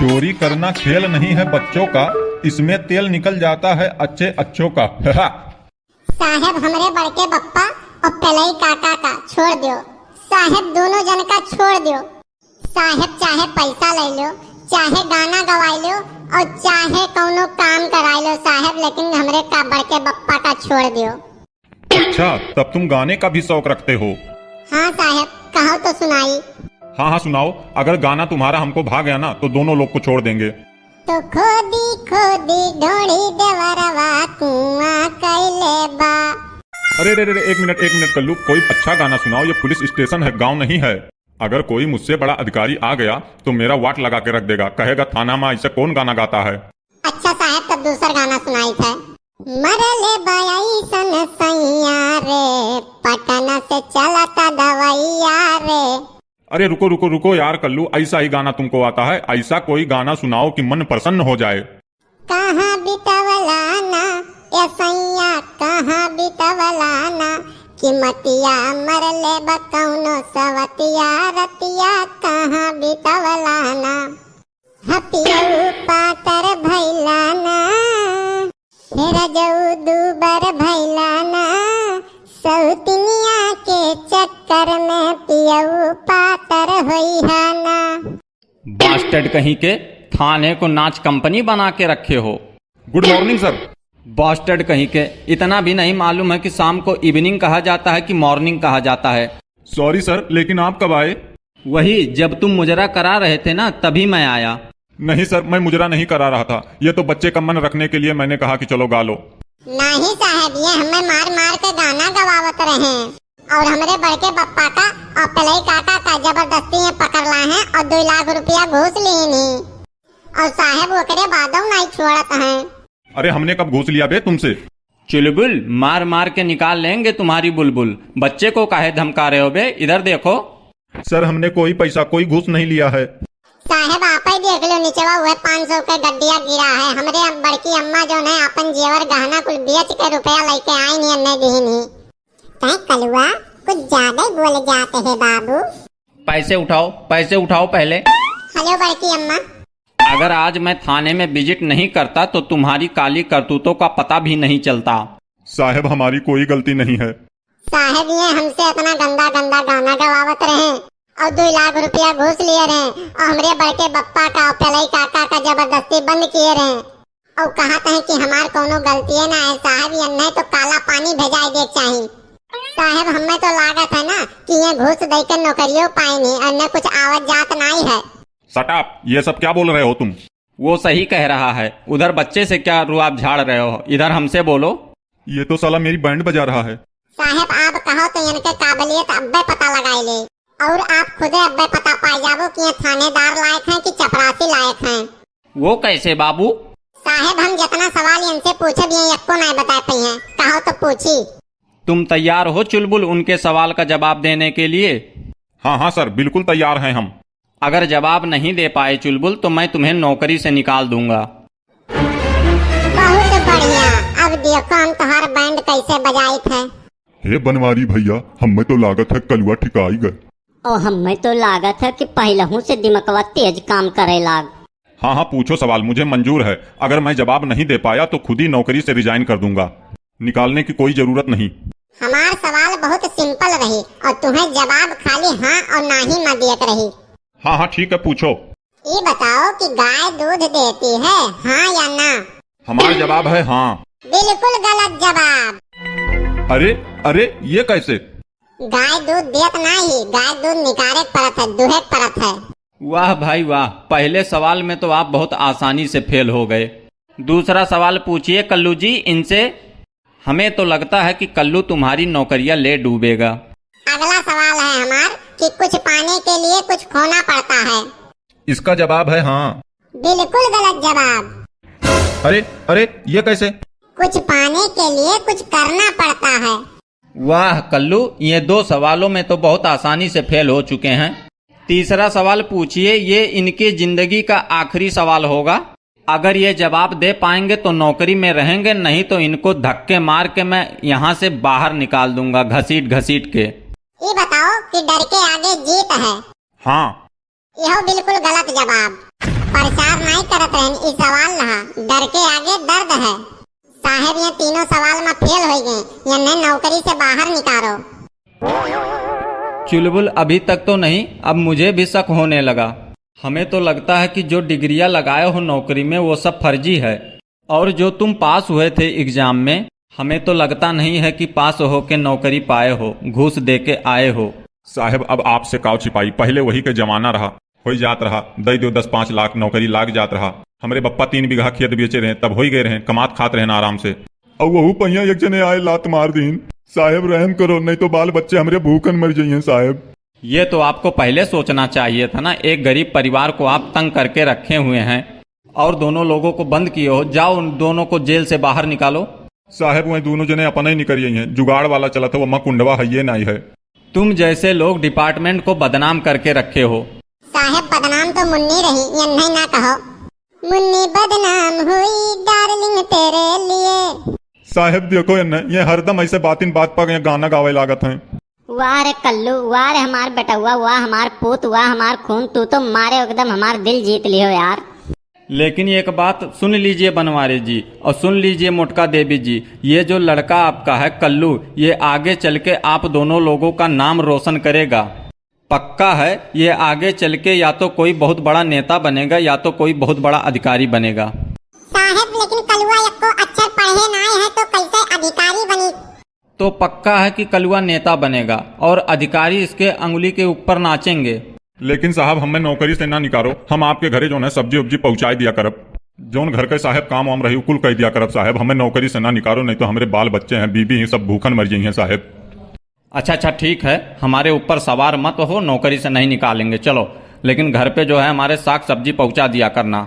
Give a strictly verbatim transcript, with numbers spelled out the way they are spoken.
चोरी करना खेल नहीं है बच्चों का, इसमें तेल निकल जाता है अच्छे अच्छों का। साहेब, हमरे बड़के बप्पा और पेलई काका का छोड़ दियो। साहेब, दोनों जन का छोड़ दियो। साहेब, चाहे पैसा ले लो, चाहे गाना गवाई लो और चाहे कौनो काम कराई लो साहेब, लेकिन हमरे का बड़के बप्पा का छोड़ दियो। अच्छा, तब तुम गाने का भी शौक रखते हो? हाँ साहेब, कहो तो सुनाई। हाँ हाँ, सुनाओ। अगर गाना तुम्हारा हमको भा गया ना, तो दोनों लोग को छोड़ देंगे। तो खोदी खोदी ढोढ़ी देवरवा कुआं कैले बा। अरे रे रे रे, एक मिनट, एक मिनट कल्लू, कोई अच्छा गाना सुनाओ। ये पुलिस स्टेशन है, गांव नहीं है। अगर कोई मुझसे बड़ा अधिकारी आ गया तो मेरा वाट लगा के रख देगा, कहेगा थाना में ऐसे कौन गाना गाता है। अच्छा साहेब, तब दूसर गाना सुनाई थे। मरले बयाई सन सैया रे, पटना से चलता दवैया रे। अरे रुको रुको रुको यार कल्लू, ऐसा ही गाना तुमको आता है? ऐसा कोई गाना सुनाओ कि मन प्रसन्न हो जाए। कहाँ बितवलाना ए सैया, कहाँ बितवलाना, कि मतिया मरले बा कौनो सवतिया, रतिया कहाँ बितवलाना। हपियऊ पातर भैलाना, हे रजऊ दूबर भैलाना, सौतिनिया के चक्कर में पियऊ पातर होई हाना। बास्टर्ड कहीं के, थाने को नाच कंपनी बना के रखे हो। गुड मॉर्निंग सर। बास्टर्ड कहीं के, इतना भी नहीं मालूम है कि शाम को इवनिंग कहा जाता है कि मॉर्निंग कहा जाता है। सॉरी सर, लेकिन आप कब आए? वही, जब तुम मुजरा करा रहे थे ना, तभी मैं आया। नहीं सर, मैं मुजरा नहीं करा रहा था, ये तो बच्चे का मन रखने के लिए मैंने कहा कि चलो गा लो। नहीं साहब, ये हमें मार मार के गाना गवावत रहे। और हमरे बड़के पप्पा का और पेलई काका का जबरदस्ती में पकड़ लाए हैं और दो लाख रुपया घूस लीन ही। और साहेब ओकरे बादो नहीं छोड़त हैं। अरे हमने कब घूस लिया बे तुमसे? चुलबुल, मार मार के निकाल लेंगे तुम्हारी बुलबुल। बच्चे को काहे धमका रहे हो बे? इधर देखो। सर, हमने कोई पैसा, कोई घूस नहीं लिया है। साहेब, आप ही देख लो, निचवा हुए पाँच सौ के गड्डिया गिरा है। हमरे अब बड़की अम्मा जो है अपन जेवर गहना कुल बेच के रुपया लेके आई नहीं, अन्ने दीन ही। तै कलुआ कुछ ज्यादा ही बोल जाते हैं बाबू। पैसे उठाओ, पैसे उठाओ पहले। हेलो बड़की अम्मा। अगर आज मैं थाने में विजिट नहीं करता तो तुम्हारी काली करतूतों का पता भी नहीं चलता। साहेब, हमारी कोई गलती नहीं है। साहेब, ये हमसे इतना गंदा गंदा गाना गवावत रहे और दो लाख रुपया घूस लिए रहे और हमरे बड़के बप्पा का और पेलई काका का जबरदस्ती बंद किए रहे। और कहत हैं कि हमार कौनो गलतिये ना है साहब, ये नहीं तो काला पानी भेजाए दे चाही। साहब, हमें तो लागत है ना कि ये घूस दे के नौकरियों पाए नहीं, अन्य कुछ आवत जात नहीं है। Shut up, ये सब क्या बोल रहे हो तुम? वो सही कह रहा है, उधर बच्चे से क्या रुआब झाड़ रहे हो, इधर हमसे बोलो। ये तो साला मेरी बैंड बजा रहा है। साहब, आप कहो तो इनके काबिलियत अब्बे पता लगाए ले। और आप खुदे अब्बे पता पाई जाबो कि ये थानेदार लायक हैं कि चपरासी लायक हैं। वो कैसे बाबू? साहेब, हम जितना सवाल इनसे पूछब, ये यक्को नाय बताए पइहें। कहो तो पूछी। तुम तैयार हो चुलबुल उनके सवाल का जवाब देने के लिए? हाँ, हाँ सर, बिल्कुल तैयार हैं हम। अगर जवाब नहीं दे पाए चुलबुल, तो मैं तुम्हें नौकरी से निकाल दूंगा। बहुत बढ़िया, अब देखो हम तोहार बैंड कैसे बजाइत है। हे बनवारी भैया, हमें तो लागत है कलुआ ठिकाई गए। ओ, हमें तो लागत है कि पहलहू से दिमकवा तेज काम करे लाग। हाँ, हाँ, पूछो सवाल, मुझे मंजूर है। अगर मैं जवाब नहीं दे पाया तो खुद ही नौकरी से रिजाइन कर दूंगा, निकालने की कोई जरूरत नहीं। हमार सवाल बहुत सिंपल रही और तुम्हें जवाब खाली हाँ और नाही मा दियत रही। हाँ, हाँ, ठीक है, पूछो। ये बताओ कि गाय दूध देती है, हाँ या ना? हमार जवाब है हाँ। बिल्कुल गलत जवाब। अरे, अरे, ये कैसे? गाय दूध देत नाही, गाय दूध निकारे के पड़त है, दुहे के पड़त है। वाह भाई वाह, पहले सवाल में तो आप बहुत आसानी से फेल हो गए। दूसरा सवाल पूछिए कल्लू जी इनसे, हमें तो लगता है कि कल्लू तुम्हारी नौकरियां ले डूबेगा। अगला सवाल है हमार कि कुछ पाने के लिए कुछ खोना पड़ता है। इसका जवाब है हाँ। बिल्कुल गलत जवाब। अरे, अरे, ये कैसे? कुछ पाने के लिए कुछ करना पड़ता है। वाह कल्लू, ये दो सवालों में तो बहुत आसानी से फेल हो चुके हैं। तीसरा सवाल पूछिए, ये इनकी जिंदगी का आखिरी सवाल होगा। अगर ये जवाब दे पाएंगे तो नौकरी में रहेंगे, नहीं तो इनको धक्के मार के मैं यहाँ से बाहर निकाल दूंगा घसीट घसीट के। ये बताओ कि डर के आगे जीत है। हाँ। यह बिल्कुल गलत जवाब। प्रचार नाई करत रहन, ई सवाल रहा, डर के आगे दर्द है। साहेब, ये तीनों सवाल में फेल होई गए, यन्ने नौकरी से बाहर निकारो। चुलबुल, अभी तक तो नहीं, अब मुझे भी शक होने लगा। हमें तो लगता है कि जो डिग्रियां लगाए हो नौकरी में, वो सब फर्जी है। और जो तुम पास हुए थे एग्जाम में, हमें तो लगता नहीं है कि पास हो के नौकरी पाए हो, घूस दे के आए हो। साहेब, अब आपसे काव छिपाई, पहिले वही के जमाना रहा, होई जात रहा, दई दियो दस पाँच लाख, नौकरी लाग जात रहा। हमरे बप्पा तीन बीघा खेत बेचे रहे, तब होई गए रहे, कमात खात रहे ना आराम से। और वहू पहिया एक जने आए, लात मार दीन। साहेब, रहम करो, नहीं तो बाल बच्चे हमरे भूखन मर जाइए साहेब। ये तो आपको पहले सोचना चाहिए था ना, एक गरीब परिवार को आप तंग करके रखे हुए हैं और दोनों लोगों को बंद किए हो। जाओ, उन दोनों को जेल से बाहर निकालो। साहेब, वही दोनों जने अपना ही निकल गई हैं, जुगाड़ वाला चलत है, वो अम्मा कुंडवा है, ये नहीं है। तुम जैसे लोग डिपार्टमेंट को बदनाम करके रखे हो। साहेब, बदनाम तो मुन्नी रही, ये नहीं ना कहो। मुन्नी बदनाम हुई डार्लिंग तेरे लिए। साहेब, देखो इन्हें, ये हरदम ऐसे बातिन बात पर ये गाना गावे लागत हैं। वाह रे कल्लू, वाह रे हमार बेटउआ, वाह हमार पूत, वाह हमार खून, तू तो मारे एकदम हमार दिल जीत लियो यार। लेकिन एक बात सुन लीजिए बनवारी जी, और सुन लीजिए मोटका देवी जी, ये जो लड़का आपका है कल्लू, ये आगे चल के आप दोनों लोगों का नाम रोशन करेगा। पक्का है, ये आगे चल के या तो कोई बहुत बड़ा नेता बनेगा या तो कोई बहुत बड़ा अधिकारी बनेगा। साहेब, लेकिन कलुआ एक्को अक्षर पढ़े नाय है, तो कैसे अधिकारी बनी? तो पक्का है कि कलुआ नेता बनेगा और अधिकारी इसके अंगुली के ऊपर नाचेंगे। लेकिन साहब, हमें नौकरी से ना निकारो, हम आपके घरे जौन है सब्जी उब्जी पहुंचाई दिया करब, जौन घर के साहेब काम वाम रही, उ कुल कह दिया करब साहेब, हमें नौकरी से ना निकारो, नहीं तो हमरे बाल बच्चे हैं, बीबी हैं, सब भूखन मर जाइए साहेब। अच्छा, अच्छा, ठीक है, हमारे ऊपर सवार मत हो, नौकरी से नहीं निकालेंगे, चलो, लेकिन घर पे जो है हमारे साग सब्जी पहुंचा दिया करना।